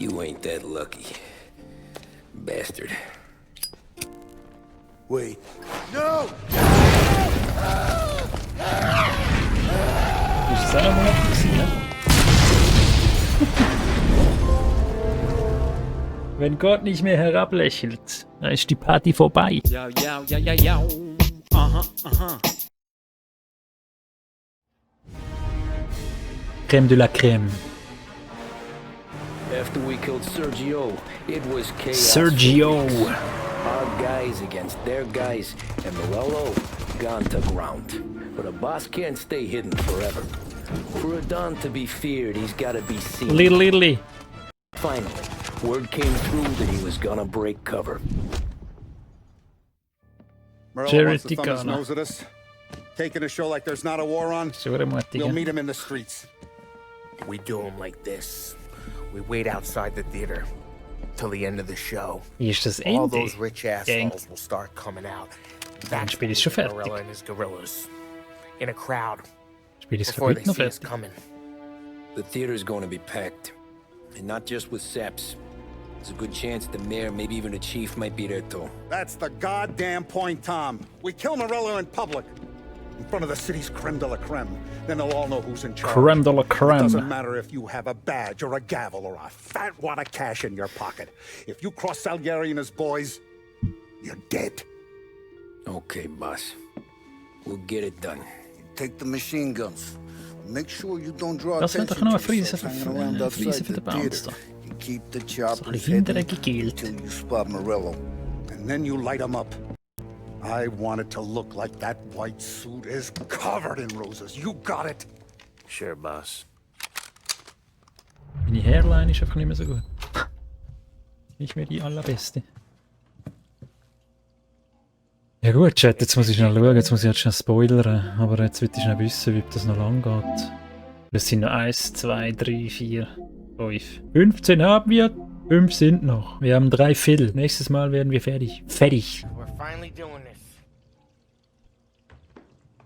You ain't that lucky. Bastard. Wait. No! Ist das auch noch mal gewesen, ne? Wenn Gott nicht mehr herablächelt, dann ist die Party vorbei. Ja, ja, ja, ja, ja. Aha, aha. Crème de la Crème. After we killed Sergio, it was chaos. Sergio. Our guys against their guys, and Morello gone to ground. But a boss can't stay hidden forever. For a Don to be feared, he's gotta be seen. Little. Finally, word came through that he was gonna break cover. Morello wants to thumb his nose at us. Taking a show like there's not a war on. We'll meet him in the streets. We do him like this. We wait outside the theater till the end of the show. Ist das All Ende? those rich assholes will start coming out. Ein Spiel ist schon fertig. Morello and his gorillas in a crowd Spiel ist before they noch see us fertig. coming. The theater's going to be packed. And not just with saps. There's a good chance the mayor, maybe even the chief, might be there too. That's the goddamn point, Tom. We kill Morello in public. In front of the city's creme de la creme. Then they'll all know who's in charge. Crème de la It doesn't Crème. matter if you have a badge or a gavel or a fat wad of cash in your pocket. If you cross Salieri and his boys, you're dead. Okay, boss. We'll get it done. Take the machine guns. Make sure you don't draw Das wird attention doch noch to ein yourself hanging around outside für the den Bounce theater. da. You keep the So ein choppers bisschen hidden hinterher gegelt. until you spot Morello. And then you light him up. I want it to look like that white suit is covered in roses. You got it. Sure, boss. Meine Hairline ist einfach nicht mehr so gut. Nicht mehr die allerbeste. Ja gut, Chat, jetzt muss ich schnell schauen, jetzt muss ich jetzt schnell spoilern. Aber jetzt will ich schnell wissen, wie das noch lang geht. Das sind noch 1, 2, 3, 4, 5. 15 haben wir, 5 sind noch. Wir haben 3 Viertel. Nächstes Mal werden wir fertig. Fertig. We're finally doing this.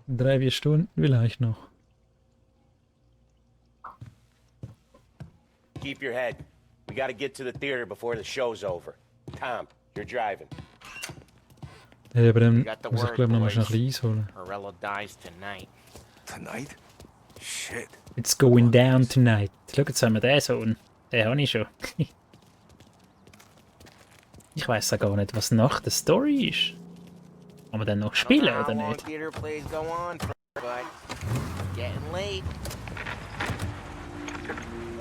3, 4 Stunden vielleicht noch. Keep your head. We gotta get to the theater before the show's over. Tom, you're driving. Ja, aber dann We got the muss ich word, glaube noch mal boys. schnell ein bisschen Eis holen. Morello dies tonight. Tonight? Shit. It's going down tonight. Schau, jetzt haben wir den Sohn. Den habe ich schon. Ich weiss ja gar nicht, was nach der Story ist. Kann man dann noch spielen oder nicht? Theater plays go on, but getting late.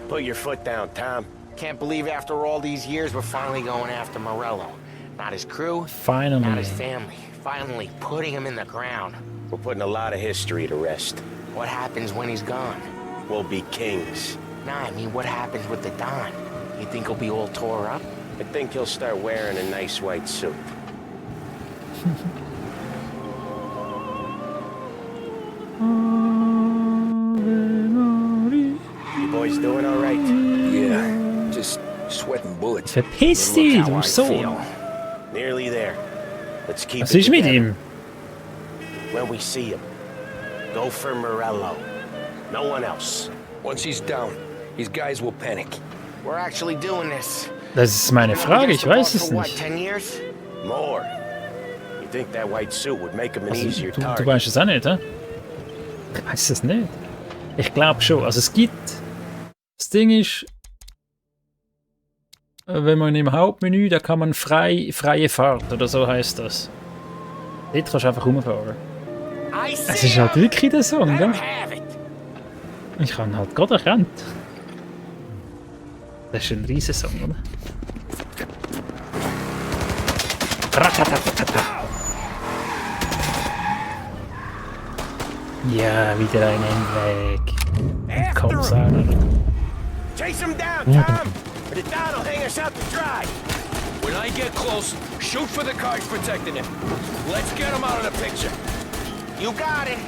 Put your foot down, Tom. Can't believe after all these years we're finally going after Morello. Not his crew, not Finally. his family. Finally putting him in the ground. We're putting a lot of history to rest. What happens when he's gone? We'll be kings. Nah, I mean, what happens with the Don? You think he'll be all tore up? I think he'll start wearing a nice white suit. You boys doing all right? Yeah, just sweating bullets. Verpiss Look dich, how du I Sohn! feel. Nearly there. Let's keep Was it ist mit together. ihm? When we see him, go for Morello. No one else. Once he's down, his guys will panic. We're actually doing this. Das ist meine Frage, ich weiß es For what, nicht. 10 years? More. You think that white suit would make him an Also, easier du target? weißt es auch nicht, hä? Ich weiß es nicht. Ich glaube schon. Also es gibt... Das Ding ist... Wenn man im Hauptmenü, da kann man freie Fahrt oder so heißt das. Dort kannst du einfach rumfahren. Es ist halt wirklich der Song, gell? Ich habe ihn halt gerade erkannt. Das ist ein riesen Song, oder? Ratatatata. Ja, wieder ein Endweg. Kommissar. Chase him down, Tom! Or the Don will hang us out to dry! When I get close, shoot for the cars protecting him. Let's get him out of the picture. You got it.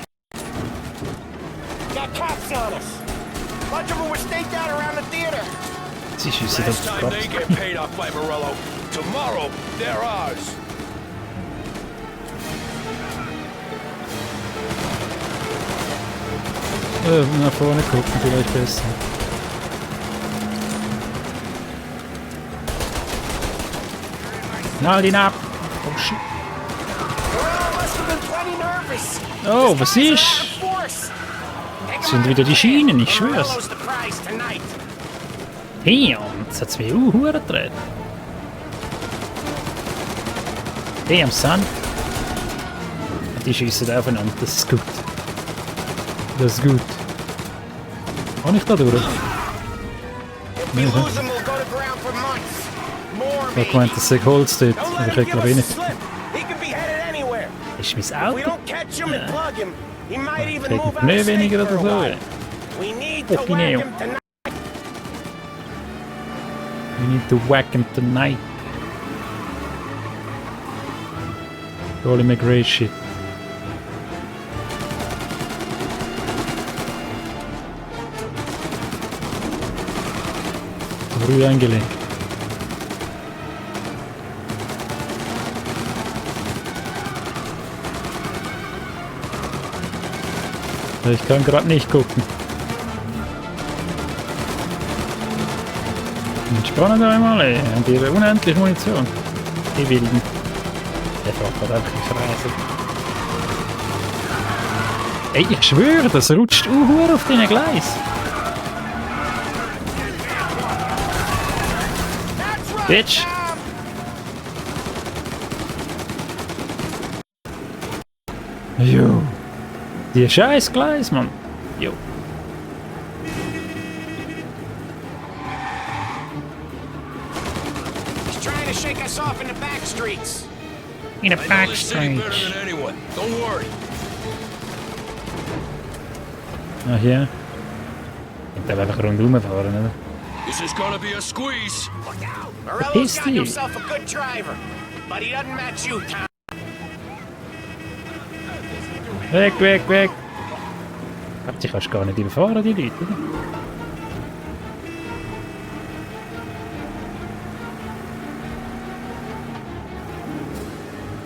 Got cops on us. Bunch of them were staked out around the theater. Sie schiessen auf Last den time they Kopf. get paid off by Morello. Tomorrow, they're ours. Nach vorne gucken, vielleicht besser. Knall ihn ab! Oh shit! Morale must have been plenty nervous. Oh, was These guys ist? are out of force. Take 'em Sind out wieder die of Schienen, ich hand. schwör's. Morello's the prize tonight. Damn, jetzt hat's mich Huren gedreht. Damn, son. Die schiessen aufeinander, das ist gut. Das ist gut. Kann ich da durch? If we lose him, we'll go to ground for months. More, Ich hab gemeint, das sei Holz dort, Don't aber let ich him glaube give eh us nicht. a slip. He could be headed anywhere. Ist mein If we Auto? don't catch him and plug him, he might even Krieg move ich out Pneu of state weniger for oder a so? while. We need to Fucking whack hell. him tonight. We need to whack him tonight. Holy McRae shit. Früh angelegt. Ich kann gerade nicht gucken. Entspannen einmal, ey. Haben die unendlich Munition? Die Wilden. Der fährt gerade einfach in Kreise. Ey, ich schwöre, das rutscht auf diesen Gleis. Bitch! Jo. Die scheiß Gleis, Mann. Jo. He's trying to shake us off in the back streets. In a I know back this city better street. than anyone. Don't worry. Ah, hier. Ich darf einfach rundherum fahren, oder? This is gonna be a squeeze. Look out! Morello's Verpiss got dich. himself a good driver, but he doesn't match you, Tom. Weg, weg, weg! Ich glaub, die kannst du gar nicht überfahren, die Leute, oder?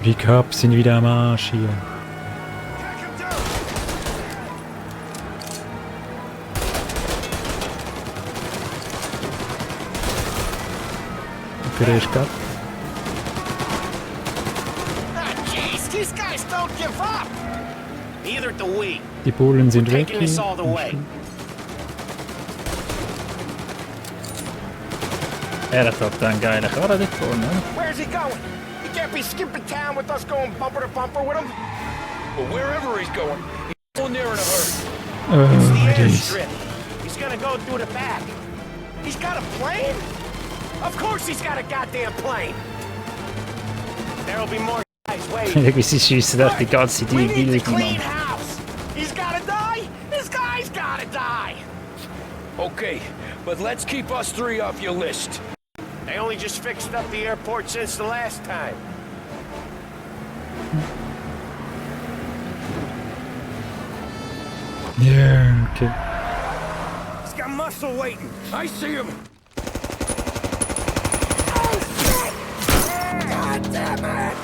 Die Cops sind wieder am Arsch hier. Gerät grad. Ah, jeez, these guys don't give up. Neither do we. Die Bullen sind We're weg taking this hier. all the way. Er hat halt einen geilen Karren dort vorne, oder? Where's he going? He can't be skipping town with us going bumper to bumper with him. But wherever he's going, he's going there in a hurry. It's the Oh, jeez. airstrip. He's gonna go through the back. He's got a plane? Of course he's got a goddamn plane. There'll be more guys waiting. Irgendwie sie schiessen doch die ganze Zeit We in need die to clean Mann. house. He's gotta die. This guy's gotta die. Okay, but let's keep us three off your list. They only just fixed up the airport since the last time. Ja, okay. He's got muscle waiting. I see him. God damn it!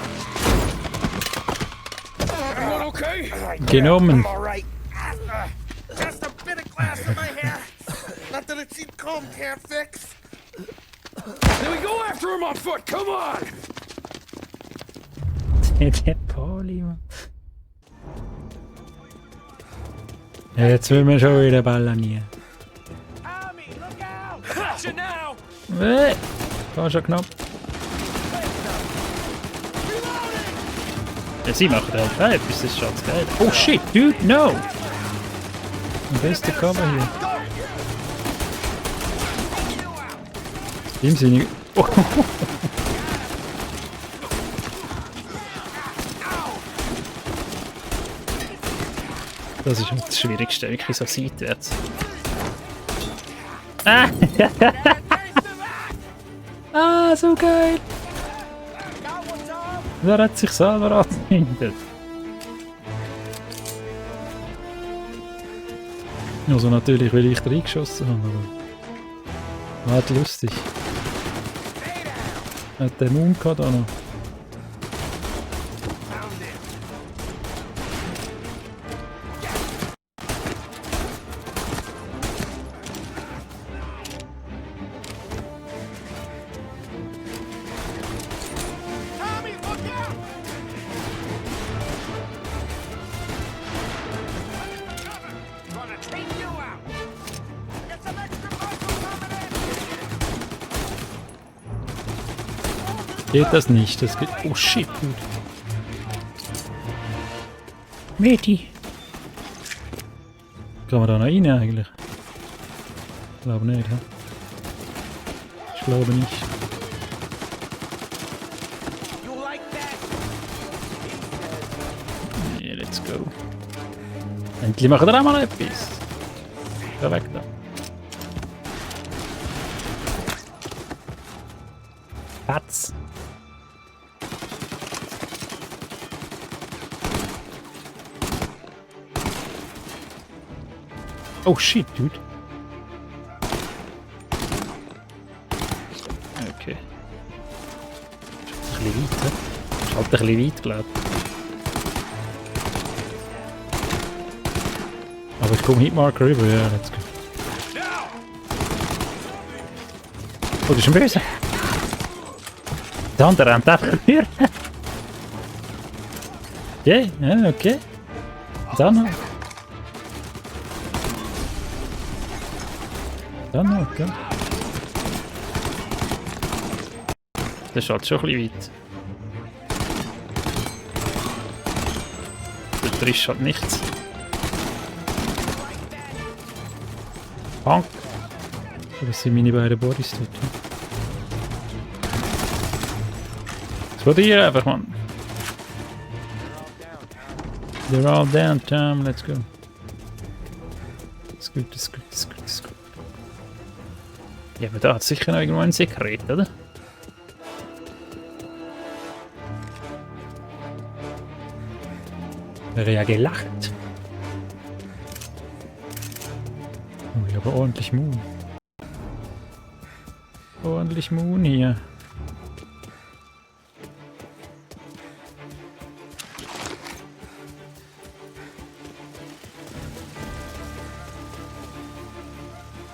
Everyone okay? Genommen. I'm all right. Just a bit of glass in my hair. Nothing a cheap comb can't fix. Then we go after him on foot. Come on. Der Poli, Mann. Jetzt will man schon wieder ballern. Tommy, look out! Gotcha now! War schon knapp. Ja, sie machen halt auch etwas, das ist schon geil. Oh shit, dude, no! Der beste Cover hier. Im Sinne. Oh. Das ist das Schwierigste, wirklich so seitwärts. Ah! Ah, so geil! Wer hat sich selber angezündet? Also natürlich, weil ich reingeschossen habe, aber... War lustig. Hat der Mund gehabt da noch. Geht das nicht? Das geht. Oh shit, dude. Meti. Kann man da noch rein eigentlich? Ich glaube nicht, hä? Ich glaube nicht. Yeah, let's go. Endlich machen wir auch mal etwas. Geh weg da. Patz. Oh shit, dude. Okay. Ist ein bisschen weit, hä? Ist halt ein bisschen weit, glaube ich. Aber ich komme Hitmarker rüber, ja, let's go. Oh, das ist ein Böse. Der andere rennt einfach hier. Okay, ja, okay. Dann noch. Dann noch, okay. Das ist halt schon ein bisschen weit. Da triffst halt nichts. Bank. Das sind meine beiden Bodies dort. Explodieren einfach, Mann. They're all down, Tom. Let's go. Ist gut, ist gut, ist gut, ist gut. Ja, aber da hat sicher noch irgendwo ein Sekret, oder? Wäre ja gelacht. Oh, ich habe ordentlich Moon. Ordentlich Moon hier.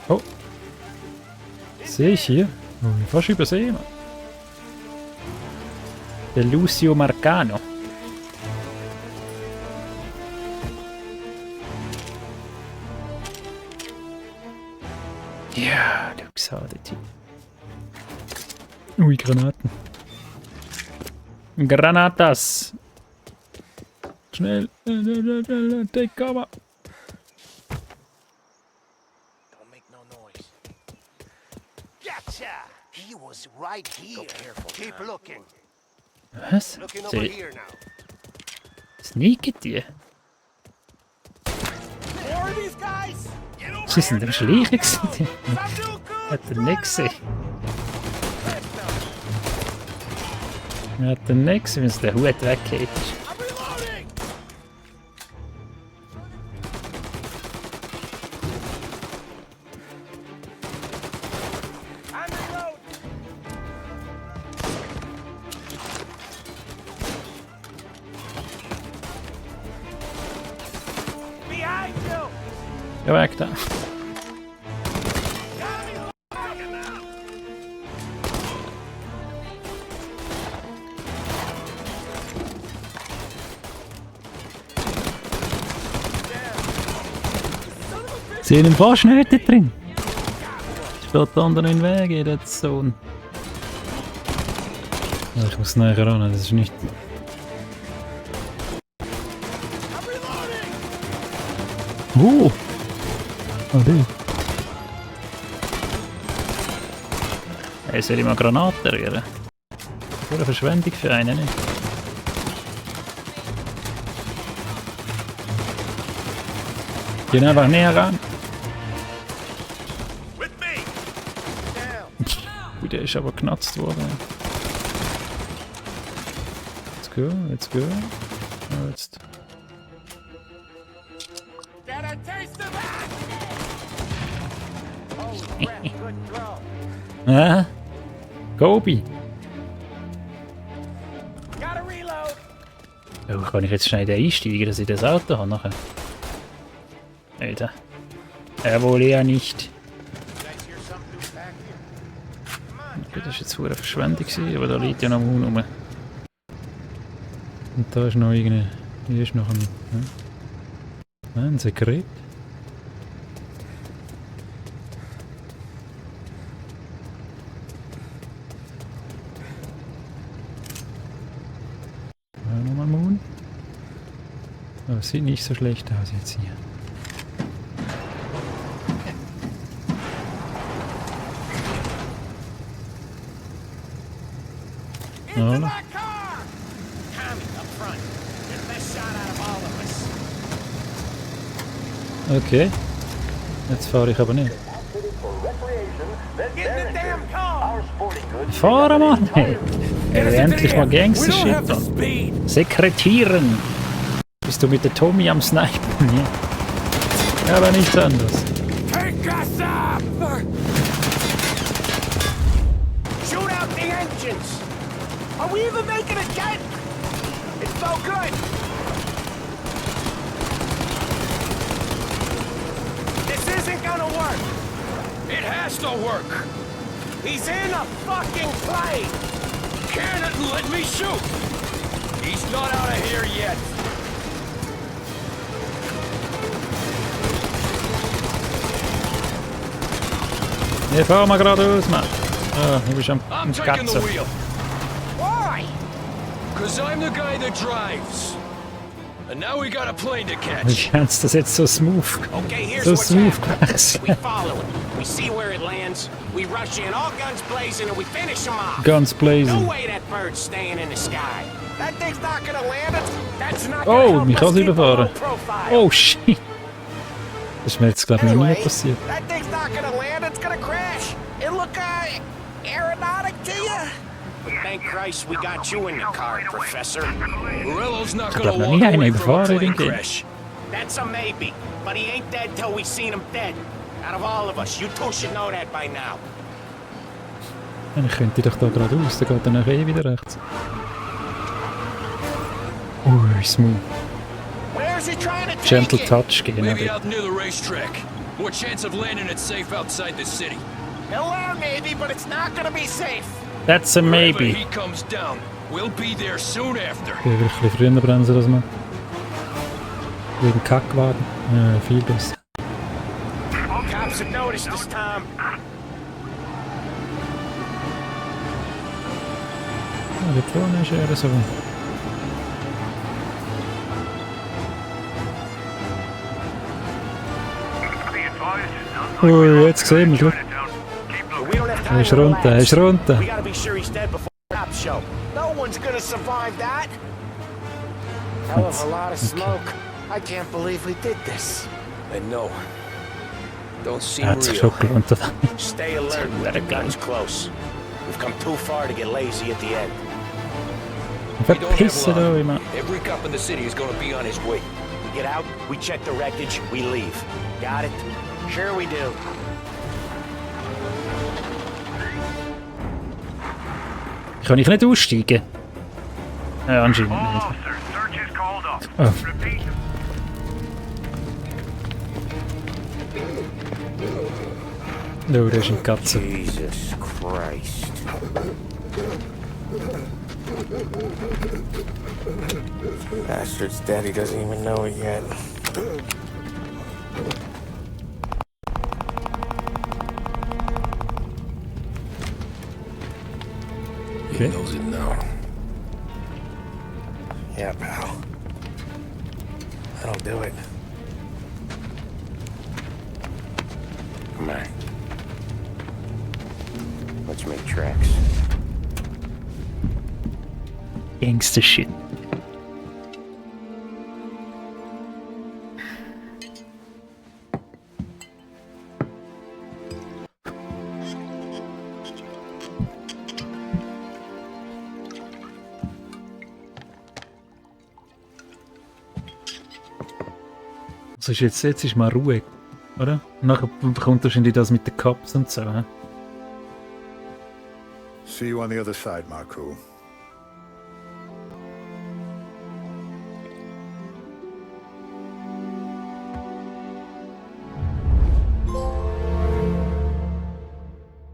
Oh. Sehe ich hier? Oh, ich fast übersehen. Der Lucio Marcano. Ja, du Xadeti. Ui, Granaten. Granatas. Schnell. Take cover. Don't make no noise. Gotcha! He was right here. Go careful. Keep looking. Was? Looking over here now. Sneaket die? More of these guys? Sie sind am Schleichen gewesen. Hat er nicht gesehen. Hat er nicht gesehen, wenn es der Hut weggeht. I'm reloading! I'm reloading! Behind you! Ja, weg da. Sie sind fast nicht drin. Steht da unten in den Weg, der Sohn. Ja, ich muss näher ran, das ist nicht. Oh! Oh, du. Hey, soll ich mal Granaten rühren? Das ist eine Verschwendung für einen, nicht? Gehen einfach näher ran. Ui, der ist aber genatzt worden. Let's go, let's go. Ja, jetzt. Gobi. Oh, kann ich jetzt schnell einsteigen, dass ich das Auto habe nachher? Alter. Er wohl eher nicht. Okay, das war jetzt eine Verschwendung, aber da liegt ja noch Moon rum. Und da ist noch irgendeine. Hier ist noch ein Sekret. Oh, sieht nicht so schlecht aus jetzt hier. Into Ja. my car! Tommy, up front. You're the best shot out of all of us. Okay. Jetzt fahre ich aber nicht. Get in the damn car! Fahren, Mann! Hey. Endlich mal Gangster-Shit an. Sekretieren! Bist du mit der Tommy am Snipen hier? Ja, aber nichts anderes. Take us up! Shoot out the engines! Are we even making a dent? It felt good! This isn't gonna work! It has to work! He's in a fucking plane! Can it and let me shoot! He's not out of here yet! Wir fahren mal geradeaus, Mann. Ah, du bist am I'm taking the Katzen. wheel! Why? Cause I'm the guy that drives! And now we got a plane to Wie catch! kannst du das jetzt so smooth? Okay, here's So what's smooth happening. gemacht. We follow it. We see where it lands. We rush in, all guns blazing, and we finish him off. Guns blazing. No way that bird's staying in the sky. That thing's not gonna land. That's not Oh, gonna help mich us kann sie keep a überfahren. low profile. Oh shit. Das ist mir jetzt glaube ich noch nie Anyway, passiert. that thing's not gonna land. It's gonna crash. It look aeronautic to you. But thank Christ we got you in the car, Professor. Morello's not glaub gonna noch walk nie einen away from a überfahren, plane denke ich. crash. That's a maybe, but he ain't dead till we seen him dead. Out of all of us, you two should know that by now. Dann könnte ich doch da geradeaus, dann geht er nachher eh wieder rechts. Ui, smooth. Where's he trying to take Gentle it? touch gehen. Maybe aber- out near the racetrack. More chance of landing it safe outside the city. He'll learn maybe, but it's not gonna be safe. That's a Wherever maybe. he comes down, we'll be there soon after. Ich will ein bisschen früher bremsen als man. Wegen Kackwagen. Ja, viel besser. Cops have noticed this time. Ja, dort vorne ist er so. Ui, jetzt sehen wir schon. But we don't have Er time ist to runter, er relax. ist runter. We gotta be sure he's dead before the cops show. No one's gonna survive that. Hell of a lot of smoke. I can't believe we did this. I know. Don't seem Er hat sich real. schon gelohnt. Stay alert when the gun's close. We've come too far to get lazy at the end. Verpissen da immer. Every cop in the city is gonna be on his way. We get out, we check the wreckage, we leave. Got it? Sure we do. Kann ich nicht aussteigen? Ja, anscheinend nicht. Oh. No, da ist eine Katze. Jesus Christ. Bastard's dead, he doesn't even know it yet. He knows it now. Yeah, pal. That'll do it. Come on. Let's make tracks. Gangster shit. Also jetzt ist mal Ruhe, oder? Und nachher bekommt wahrscheinlich das mit den Cops und so. He? See you on the other side, Marku.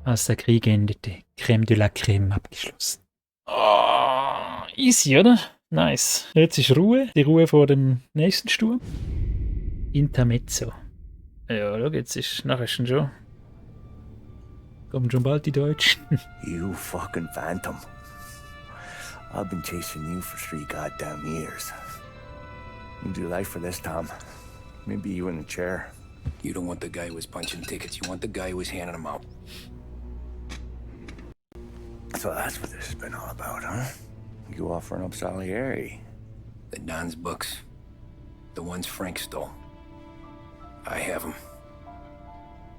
Als der Krieg endete, Crème de la Crème abgeschlossen. Oh, easy, oder? Nice. Jetzt ist Ruhe, die Ruhe vor dem nächsten Sturm. Intermezzo. Ja, schau, jetzt ist nachher schon. Kommen schon bald die Deutschen. You fucking phantom. I've been chasing you for 3 goddamn years. What'd you like for this, Tom? Maybe you in the chair. You don't want the guy who was punching tickets. You want the guy who was handing them out. So that's what this has been all about, huh? You offering up Salieri? The Don's books. The ones Frank stole. I have them.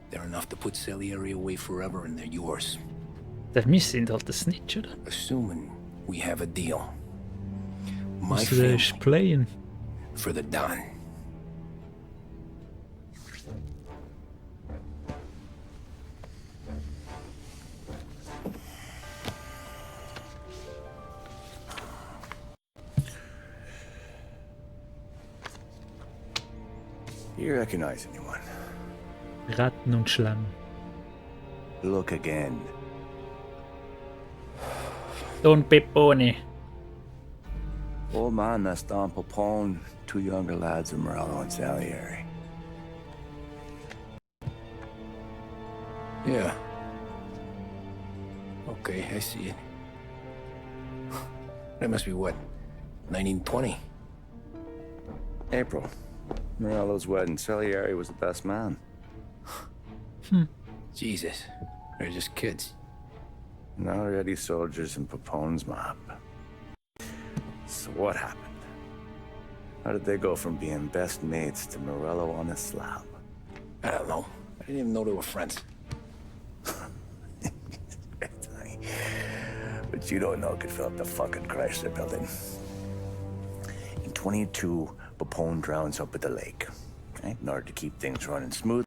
They're enough to put Salieri away forever, and they're yours. Wir sind halt ein Snitch, oder? Assuming we have a deal. My Musst du das family playen? for the Don. Do you recognize anyone? Ratten und Schlangen. Look again. Don Pepone. Old man, that's Don Popone. Two younger lads of Morello and Salieri. Yeah. Okay, I see it. That must be what? 1920? April. Morello's wedding. Salieri was the best man. Jesus. They're just kids. Now already soldiers in Popone's mob. So what happened? How did they go from being best mates to Morello on a slab? I don't know. I didn't even know they were friends. But you don't know could fill up the fucking Chrysler building. In 22, Popone drowns up at the lake. Right? In order to keep things running smoothly,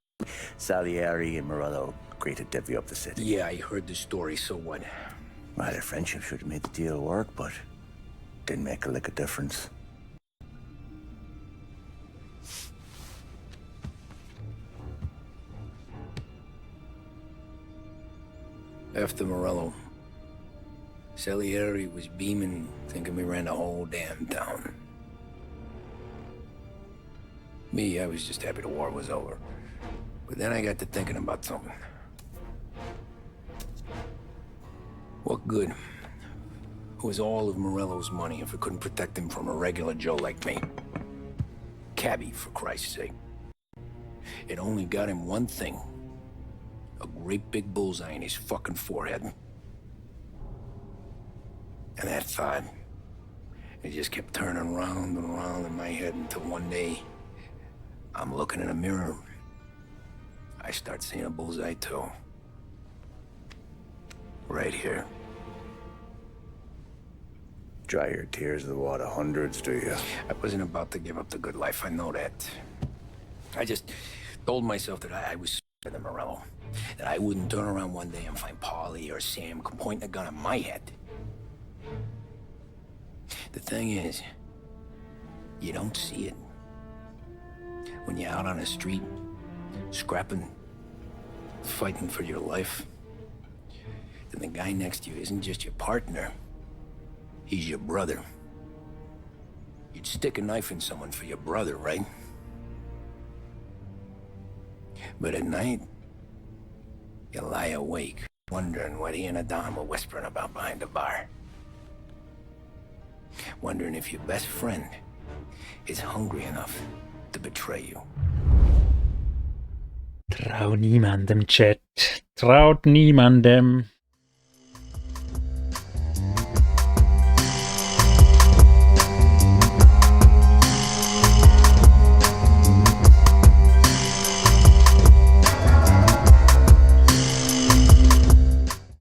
Salieri and Morello agreed to divvy up the city. Yeah, I heard the story, so what? Well, their friendship should have made the deal work, but didn't make a lick of difference. After Morello, Salieri was beaming, thinking we ran the whole damn town. Me, I was just happy the war was over. But then I got to thinking about something. What good was all of Morello's money if it couldn't protect him from a regular Joe like me? Cabbie, for Christ's sake. It only got him one thing. A great big bullseye in his fucking forehead. And that thought, it just kept turning round and round in my head until one day, I'm looking in a mirror. I start seeing a bullseye too. Right here. Dry your tears of the water hundreds, do you? I wasn't about to give up the good life, I know that. I just told myself that I was smarter than Morello. That I wouldn't turn around one day and find Paulie or Sam pointing a gun at my head. The thing is, you don't see it. When you're out on the street, scrapping, fighting for your life, then the guy next to you isn't just your partner, he's your brother. You'd stick a knife in someone for your brother, right? But at night, you lie awake, wondering what he and Adam were whispering about behind the bar. Wondering if your best friend is hungry enough to betray you. Trau niemandem, Chat. Traut niemandem.